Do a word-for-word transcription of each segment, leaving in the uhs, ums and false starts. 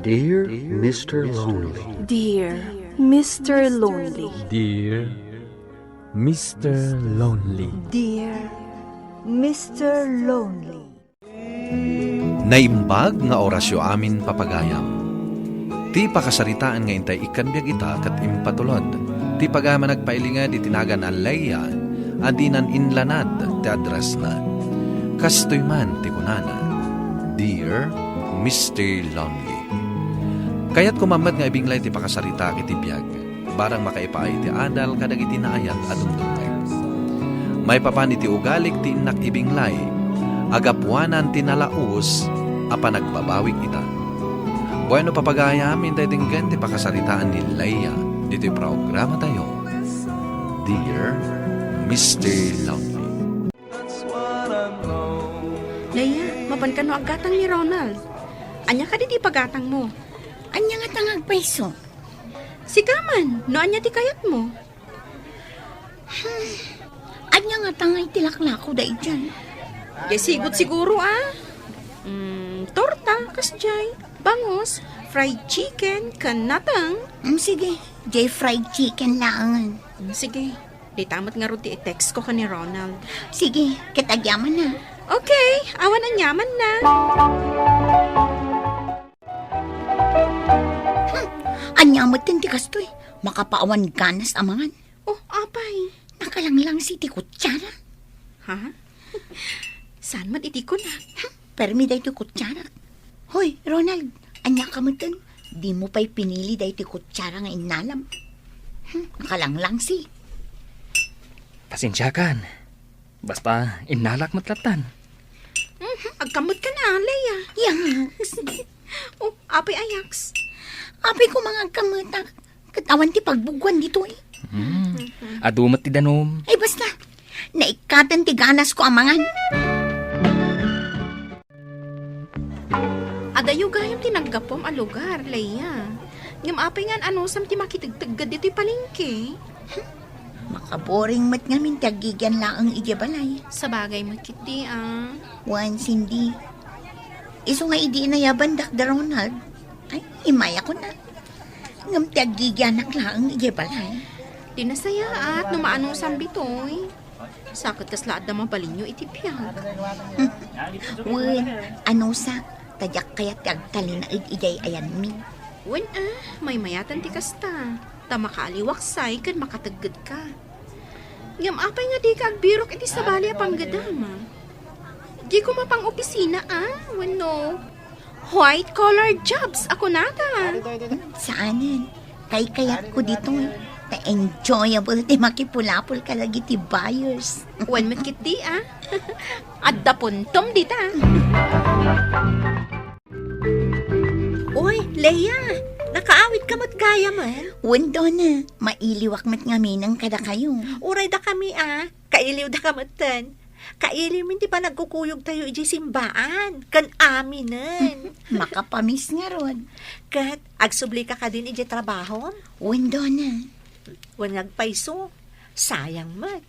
Dear Mister Lonely. Dear Mister Lonely. Dear Mister Lonely. Dear Mister Lonely. Naimbag nga orasyo amin, papagayam. Ti pakasaritaan nga intay ikkan biag ita ket impatulod. Ti pagayam a nagpailinged iti nagan a Leia a dinan inlanad ti addressna. Kastoy man ti kunana, "Dear Mister Lonely." Kayatko man met nga ibinglay ti pakasaritaak iti biag, barang makaipaay ti adal kadagiti naayat a dumdumngeg. Maipapan iti ugalik ti innak ibinglay, a gapuanan ti nalaus a panagbabawik ita. Bueno, papagayam, intay denggen ti pakasaritaan ni Leia ditoy programatayo, Dear Mister Lonely. Leia, mapan kano aggatang ni Ronald? Ania kadi ti pagatangmo? Ania ngata nga agpayso? Sika man, no ania ti kayatmo? Hmm, ania ngata nga iti laklako daydiay? Diay sigut siguro, a? Mm, torta, kasdiay, bangus, fried chicken, ken nateng. Mm, sige, diay fried chicken laengen. Mm, sige. Dayta met ngarud ti i-text ko ken ni Ronald. Sige, ket agyamanna. Okay, awan aniamanna. Hmm, ania met ti kastoy? Makapaawan ganas a mangan. Oh, apay? Nakalanglangsi ti kutsara. Ha? Saan met iti kunak? Hmm, permi daytoy kutsara. Hoy, Ronald, ania ka metten? Dimo pay pinili daytoy kutsara nga innalam. Hmm, nakalanglangsi. Pasensiakan. Basta, innalak met lattan. Mhm, agkamot ka na, Leia. Yaks. Oh, apay a yaks? Apay ko mga agkametak. Ket awan ti pagbuguan ditoy. Hmm. Adu met ti danum. Ay, basta. Naikkaten ti ganas ko a mangan. Adayo gayam ti naggapuam a lugar, Leia. Ngem apay nga anusam ti makitegtegged ditoy palengke? Makaboring met ngamin ti aggigian laeng idiay balay. Sabagay met ketdi, a. Wen, Cindy. Isu nga idi inayabandak da Ronald, ay, immayakon a. Ngem ti aggigianak laeng idiay balay. Di nasayaat no maanusam ditoy. Sa ket kasla adda mabalinyo iti biag. Wen, anusak, ta diak kayat ti agtalinaed idiay ayanmi. Wen a, maymayatan ti kasta, ta makaaliwaksay ken makateggedka. Ngem apay nga dika agbirok iti sabali a panggadam? Di koma pang-opisina a, wenno white-collar jobs a kunata? Saanen. Kaykayatko ditoy, ta enjoyable ti makipulapol kadagiti buyers. Wen met ketdi a. Adda puntom dita. Uy, Leia, nakaawidka met gayamen? Wen, Dona, mailiwak met ngamin kadakayo. Uray dakami a, kailiwdaka metten. Kailiwmin ti panagkukuyogtayo idiay simbaan, ken aminen. Makapamiss ngarud. Ket agsublika kadin idiay trabahom? Wen, Dona. Wen nga agpayso, sayang met.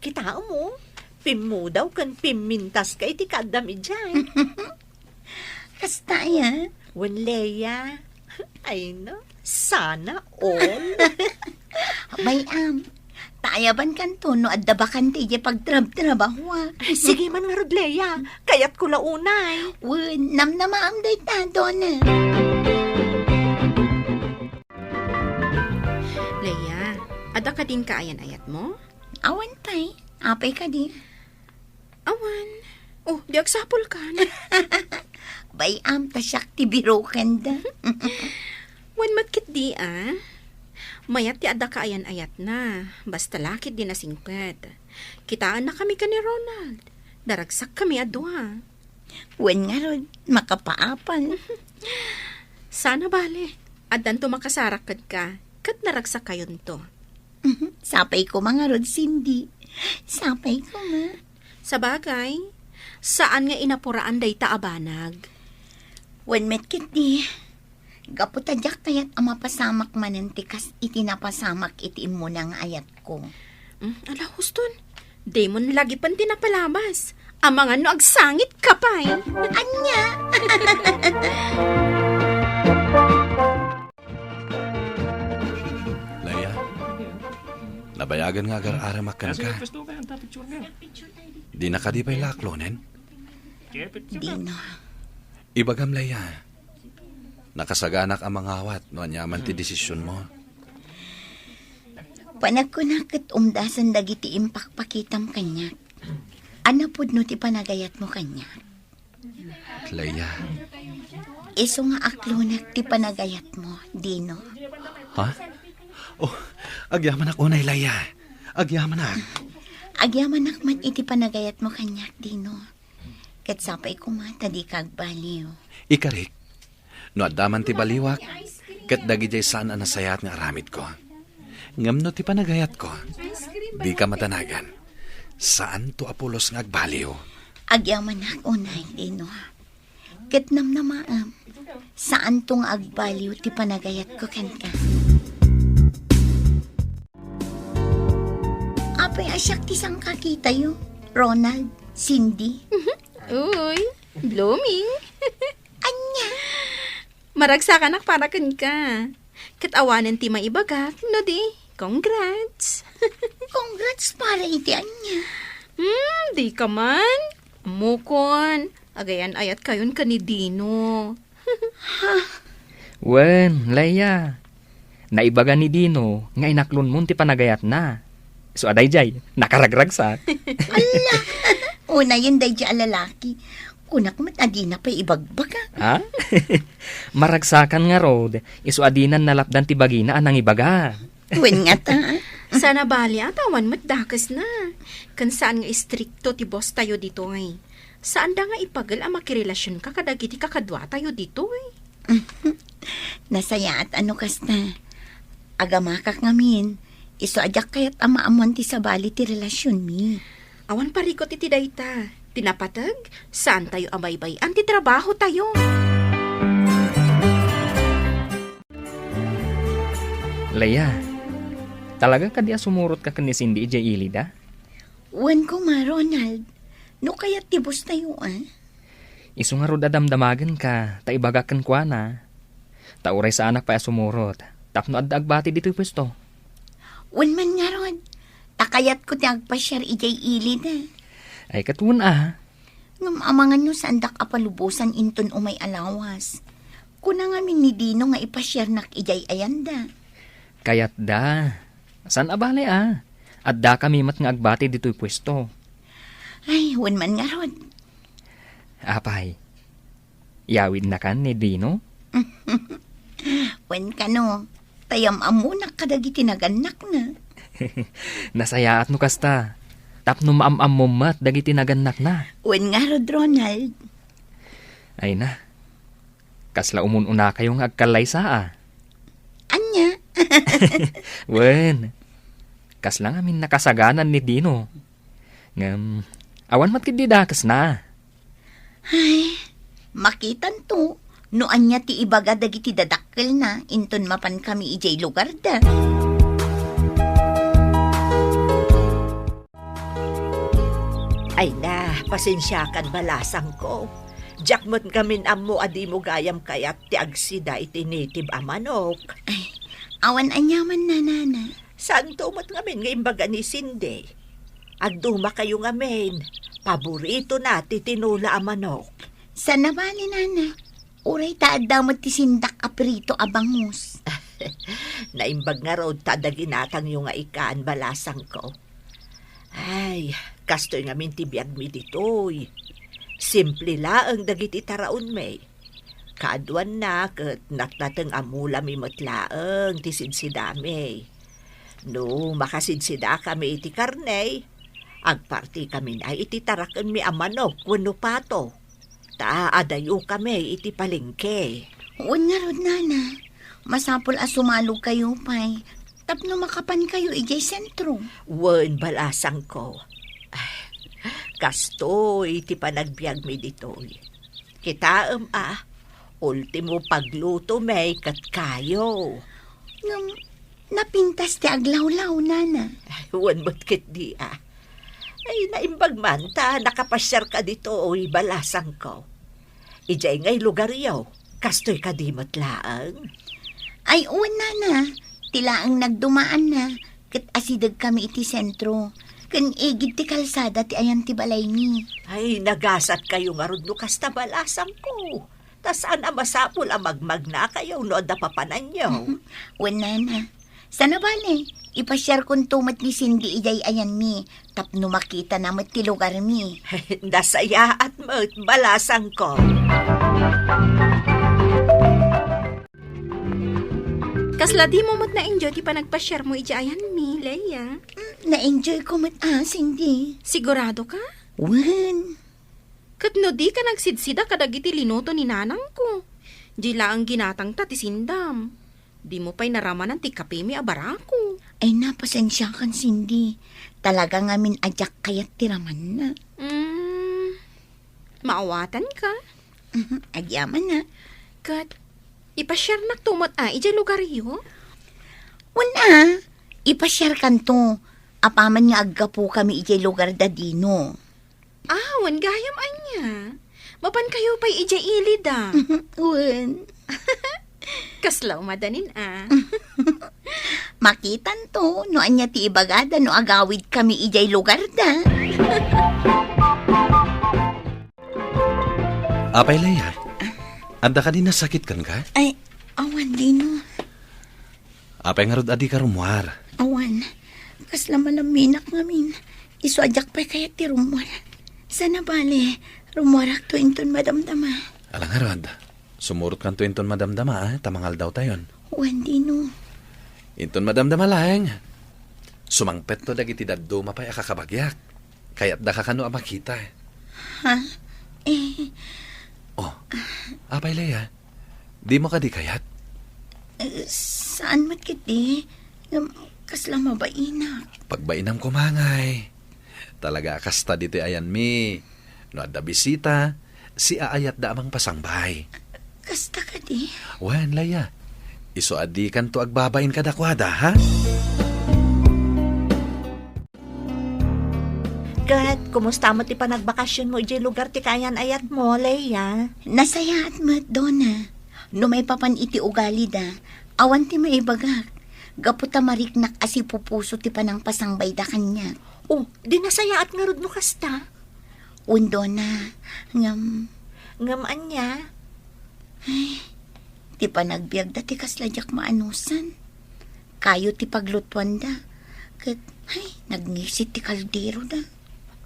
Kitaem, o, pimmudaw ken pimmintaska iti kaaddam idiay. Kasta aya? Wen, Leia. Ay, no. Sana all. Bay-am, ta ayabankanto no adda bakante idiay pagtrabtrabahoak. Sige man ngarud, Leia. Kayatko la unay. Wen, namnamaam dayta, Dona. Leia, adda kadin kaayan-ayatmo? Awan pay. Apay kadi? Awan. Oh, di agsapulkan. Bay-am ta siak ti birokenda. Wen met ketdi a. Mayat ti adda kaayan-ayatna, basta la ketdi nasingpet. Kitaennakami ken ni Ronald. Daragsakkami a dua. Wen ngarud, makapaapal. Sana bale, addanto makasarak kenka, ket naragsakayonto. Sapay koma ngarud, Cindy. Sapay koma. Sabagay, saan nga inapuraan dayta a banag. Wen met ketdi, gapu ta diak kayat a mapasamak manen ti kas iti napasamak iti immuna nga ayatko. Mm, ala, huston, dimon lagipen ti napalabas. Amangan no agsangit ka pay. Ania? Bayagen nga agar-aramak kenka. Dina kadi pay la aklonen? Dina. Ibagam, Leia. Nakasaganak a mangawat no aniaman ti desisionmo. Panagkunak ket umdasen dagiti impakpakitam kaniak. Ania pudno ti panagayatmo kaniak? Leia. Isu nga aklonek ti panagayatmo, Dino. Ha? Oh, agyamanak unay, Leia. Agyamanak. Agyamanak met iti panagayatmo kaniak, Dino. Ket sapay koma ta dika agbaliw. Ikarik, no adda man ti baliwak, ket dagidiay saan a nasayaat nga aramidko. Ngem no ti panagayatko, dika madanagan. Saanto a pulos nga agbaliw. Agyamanak unay, Dino. Ket namnamaem, saanto nga agbaliw ti panagayatko kenka. Apay a siak ti sangkakitayo, Ronald, Cindy? Uy, blooming. Ania? Maragsakanak para kenka. Ket awanen ti maibagak, no di, congrats. Congrats para iti ania? Hmm, dika man. Ammokon, agayan-ayatkayon ken ni Dino. Wen, Leia. Naibaga ni Dino nga inaklonmon ti panagayatna. So, adaydiay, nakaragragsak. Alla! Unayen daydiay a lalaki. Kunak met a dina pay ibagbaga. Ha? Maragsakan ngarud, isu a dinan nalapdan ti bagina a nangibaga. Wen ngata. Saan a bali a ta awan met dakesna. Ken saan nga istrikto ti boss tayo ditoy. Saanda nga ipagel a makirelasionka kadagiti kakaduatayo ditoy. Nasayaat a no kasta. Agamakak ngamin, isu a diak kayat a maammoan ti sabali ti relasionmi. Awan parikut iti dayta. Ti napateg, saantayo a baybay-an ti trabahotayo. Leia, talaga kadi a sumurotka ken ni Cindy idiay ilida? Wen koma, Ronald. No kayat ti boss tayo, a? Isu ngarud a damdamagenka, ta ibagak kenkuana. Ta uray saanak pay a sumurot, tapno adda agbati ditoy puesto. Wen man ngarud, ta kayatko ti agpasiar idiay ilida. Ay, ket wen a. Ngem amangan no saandak a palubosan inton umay a lawas. Kuna ngamin ni Dino nga ipasiarnak idiay ayanda. Kayatda. Saan a bale a. Addakami met nga agbati ditoy puesto. Ay, wen man ngarud. Apay, yawidnakan ni Dino? Wen kano, ta yam-ammonak kadagiti nagannakna. Nasayaat no kasta, tapno maam-ammom met dagiti nagannakna. Wen ngarud, Ronald. Ay na, kasla umun-unakayo nga agkallaysa a. Ania? Wen, kasla ngamin nakasaganan ni Dino. Ngem, awan met ketdi dakesna. Ay, makitanto no ania ti ibaga dagiti dadakkelna inton mapankami idiay lugarda. Ay na, pasensiakan, balasangko. Diak met ngamin ammo a dimo gayam kayat ti agsida iti native a manok. Ay, awan aniaman, nanana. Saanto met ngamin nga imbaga ni Cindy. Agdumakayo ngamin, paboritona ti tinola a manok. Saan a bali, nana. Uray ta adda met ti sindak a prito a bangus. Naimbag ngarud ta adda ginatangyo nga ikan, balasangko. Ay, kastoy ngamin ti biagmi ditoy. Simple laeng dagiti taraonmi. Kaaduanna ket natnateng a mulami met laeng ti sidsidami. No makasidsidakami iti karne, agpartikami na iti tarakenmi a manok wenno pato. Ta adayokami iti palengke. Wen ngarud, nana, masapul a sumalogkayo pay tapno makapankayo idiay sentro. Wen, balasangko. Kastoy ti panagbiagmi ditoy. Kitaem a, ultimo paglutomi ket kayo. Ngem, napintas ti aglawlaw, nana. Wen met ketdi a. Ay, naimbag man ta nakapasiarka ditoy, balasangko. Idiay ngay lugaryo, kastoy kadi met laeng? Ay, wen, nana. Ti laeng nagdumaanna, Ket asidegkami iti sentro, ken igid ti kalsada ti ayan ti balaymi. Ay, nagasatkayo ngarud no kasta, balasangko. Ta saan a masapul a magmagnakayo no adda papananyo. Wen, nana. Sana bale, ipasiarkonto met ni Cindy idiay ayanmi, tapno makitana met ti lugarmi. Nasayaat met, balasangko. Kasla dimo met na-enjoy ti panagpasiarmo idiay ayanmi, Leia? Mm, na-enjoyko met a, Cindy. Sigurado ka? Wen. Ket no dika nagsidsida kadagiti linuto ni nanangko, di laeng ginatangta ti sindam. Dimo pay naramanan ti kapemi a barako. Ay, na, pasensiakan, Cindy. Talaga ngamin a diak kayat ti ramanna. Mm, maawatanka. Mhm, agyamanak. Ket, ipasiarnakto met a idiay lugaryo? Wen a, ipasiarkanto. Apaman nga aggapukami idiay lugar da Dino. Ah, wen gayam ania. Mapankayo pay idiay ilida. Wen. Kasla umadanin a. Makitanto no ania ti ibagada no agawidkami idiay lugarda. Apay, Leia? Adda kadi nasakit kenka? Ay, awan, Dino. Apay ngarud a dika rummuar? Awan. Kasla malaminak ngamin. Isu a diak pay kayat ti rummuar. Sana bale, rummuarakto inton madamdama. Ala ngarud, sumurotkanto inton madamdama, a, ta mangaldawtayon. Wen, Dino. Inton madamdama laeng, sumangpetto dagiti dadduma pay a kakabagiak. Kayatdaka kano a makita. Ha? Eh. Oh, apay, Leia? Dimo kadi kayat? Eh, saan met ketdi? Ngem, kasla mabainak. Pagbainam koma ngay. Talaga a kasta ditoy ayanmi. No adda bisita, siaayatda a mangpasangbay. Kasta kadi? Wen, Leia. Isu a dikanto agbabain kadakuada, ha? Ket, kumusta met ti panagbakasionmo idiay lugar ti kaayan-ayatmo, Leia? Nasayaat met, Dona. No maipapan iti ugalida, awan ti maibagak. Gapu ta mariknak a sipupuso ti panangpasangbayda kaniak. Oh, di nasayaat ngarud no kasta? Wen, Dona, ngem. Ngem ania? Ay, ti panagbiagda ti kasla diak maanusan. Kayo ti paglutuanda. Ket, ay, nagngisit ti kalderoda.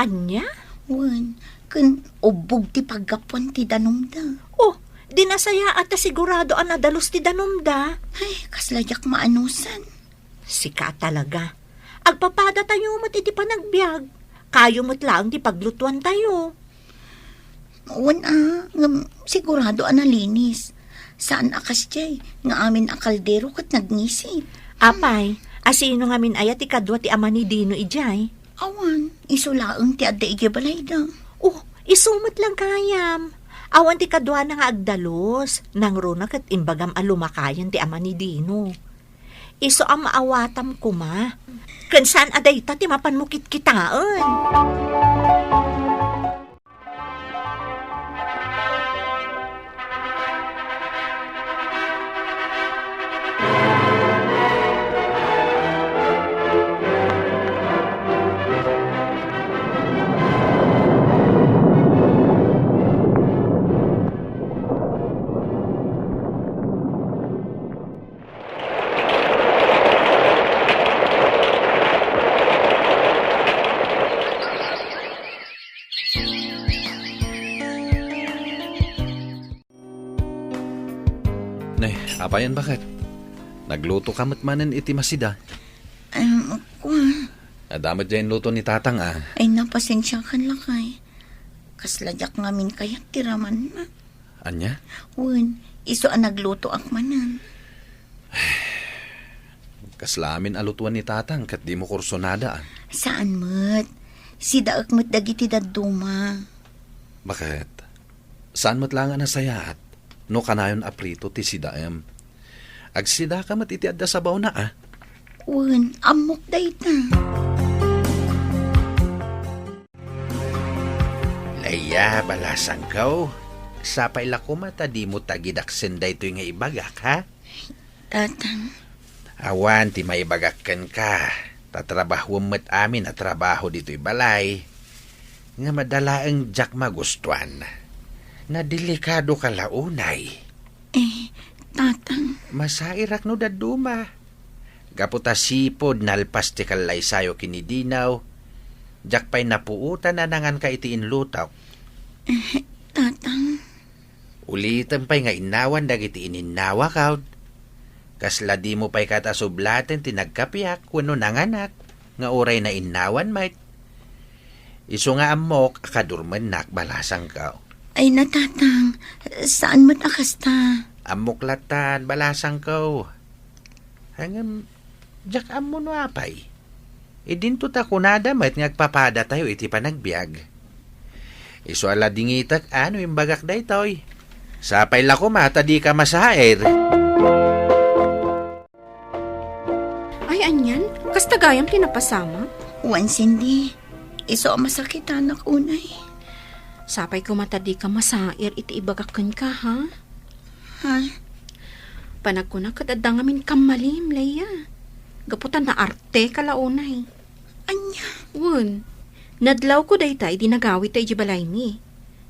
Ania? Wen, ken ubbog ti paggapuan ti danumda. Oh, di nasayaat ta sigurado a nadalus ti danumda. Ay, kasla diak maanusan. Sika talaga. Agpapadatayo met iti panagbiag. Kayo met laeng ti paglutuantayo. Wen a, ngem sigurado a nalinis. Saan a kasdiay, nga amin a kaldero ket nagngisit. Apay, a sino ngamin aya ti kadua ti ama ni Dino idiay? Awan, isu laeng ti adda idiay balayda. Oh, isu met lang gayam. Awan ti kaduana nga agdalus, nangruna ket imbagam a lumakayan ti ama ni Dino. Isu a maawatam koma. Ken saan a dayta ti mapanmo kitkitaen. Nay, apayan baket? Nagluto ka met manen iti masida? Em, kua. Adda met diay inluto ni Tatang, a. Ay, na, pasensiakan, lakay. Kasla diak ngamin kayat ti ramanna. Ania? Wen, isu a naglutoak manen. Kasla amin a lutuan ni Tatang ket dimo kursunada, a. Saan met. Sidaek met dagiti dadduma. Baket? Saan met laeng a nasayaat no kanayon a prito ti sidaem. Agsidaka met iti adda sabawna, a. Wen, ammok dayta. Leia, balasangko. Sapay la koma ta dimo tagidaksen daytoy nga ibagak, ha? Tatang. Awan ti maibagak kenka, ta trabahuem met amin a trabaho ditoy balay, ngem adda laeng diak magustuan. Nadelikadoka la unay. Eh, Tatang. Masairak no dadduma. Gapu ta sipud nalpas ti kallaysayo ken ni Dino, diak pay napuotan a nanganka iti inlutok. Eh, Tatang. Ulitem pay nga innawan dagiti ininnawak, Aud. Kasla dimo pay kayat a sublaten ti nagkapiak wenno nanganak nga uray nainnawan met. Isu nga ammok a kadurmennak, balasangko. Ay, Tatang, saan met a kasta. Ammok lattan, balasangko. Ngem, diak ammo no apay. Idinto ta kunada met nga agpapadatayo iti panagbiag. Isu a la dingitek a no imbagak daytoy. Sapay la koma ta dika masair. Ay, anian? Kasta gayam ti napasamak? Wen, Cindy. Isu a masakitanak unay. Sapay koma ta dika masair iti ibagak kenka, ha? Ha? Panagkunak ket adda ngamin kammalim, Leia. Gapu ta naarteka la unay. Ania? Wen, nadlawko dayta idi nagawidta idiay balaymi.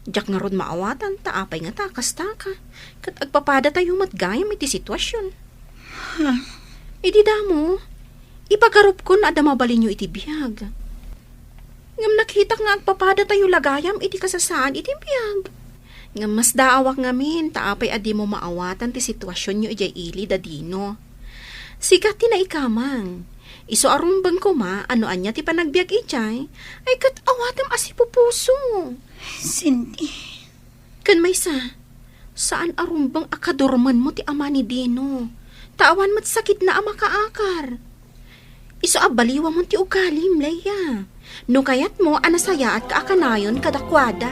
Diak ngarud maawatan ta apay ngata a kastaka, ket agpapadatayo met gayam iti situasion. Ha? Idi damo, ipagarupkon no adda mabalinyo iti biag. Ngem nakitak nga agpapadatayo la gayam iti kasasaan iti biag. Ngem masdaawak ngamin ta apay a dimo maawatan ti situasionyo idiay ili da Dino. Sika ti naikamang. Isu a rumbeng koma a no ania ti panagbiag idiay, ay ket awatem a sipupuso. Cindy. Ken maysa, saan a rumbeng a kadurmenmo ti ama ni Dino, ta awan met sakitna a makaakar. Isu a baliwamon ti ugalim, Leia. No kayatmo a nasayaatka a kanayon kadakuada.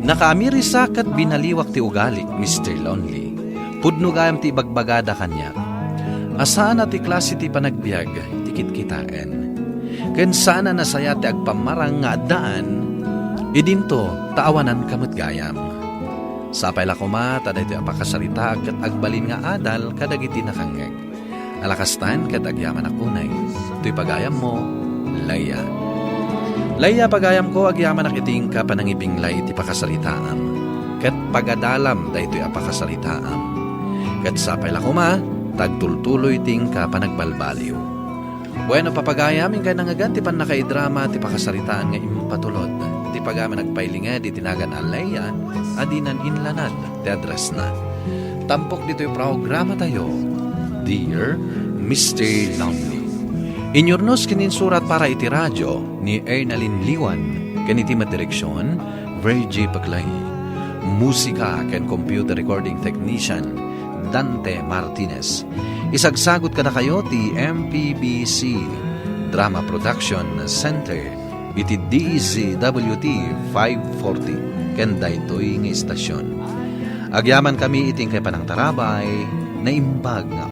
Nakaamirisak ket binaliwak ti ugalik, Mister Lonely. Pudno gayam ti ibagbagada kaniak a saan a ti klase ti panagbiag ti kitkitaen. Ken saan a nasayaat ti agpammarang nga addaan idinto ta awananka met gayam. Sapay la koma ta daytoy a pakasaritaak ket agbalin nga adal kadagiti nakangngeg. Alakastan ket agyamanak unay. Toy pagayammo, Leia. Leia, pagayamko, agyamanak iti inka panangibinglay iti pakasaritaam, ket pagadalam daytoy a pakasaritaam. Ket sapay la koma, ta agtultuloy ti inka panagbalbaliw. Bueno, papagayam, inkay nangngegan ti pannakaidrama ti pakasaritaan nga impatulod. Ti pagayam a nagpailinged iti nagan a Leia a dinan inlanad ti addressna. Tampok ditoy programatayo, Dear Mister Lonely. Inyurnos ken insurat para iti radio ni Ernalyn Liwan, ken iti met direksion, Virgie Paclay. Musika ken computer recording technician, Dante Martinez. Isagsagut kadakayo ti M P B C Drama Production Center iti D Z W T five forty ken daytoy nga istasion. Agyamankami iti inkay panangtarabay, naimbag nga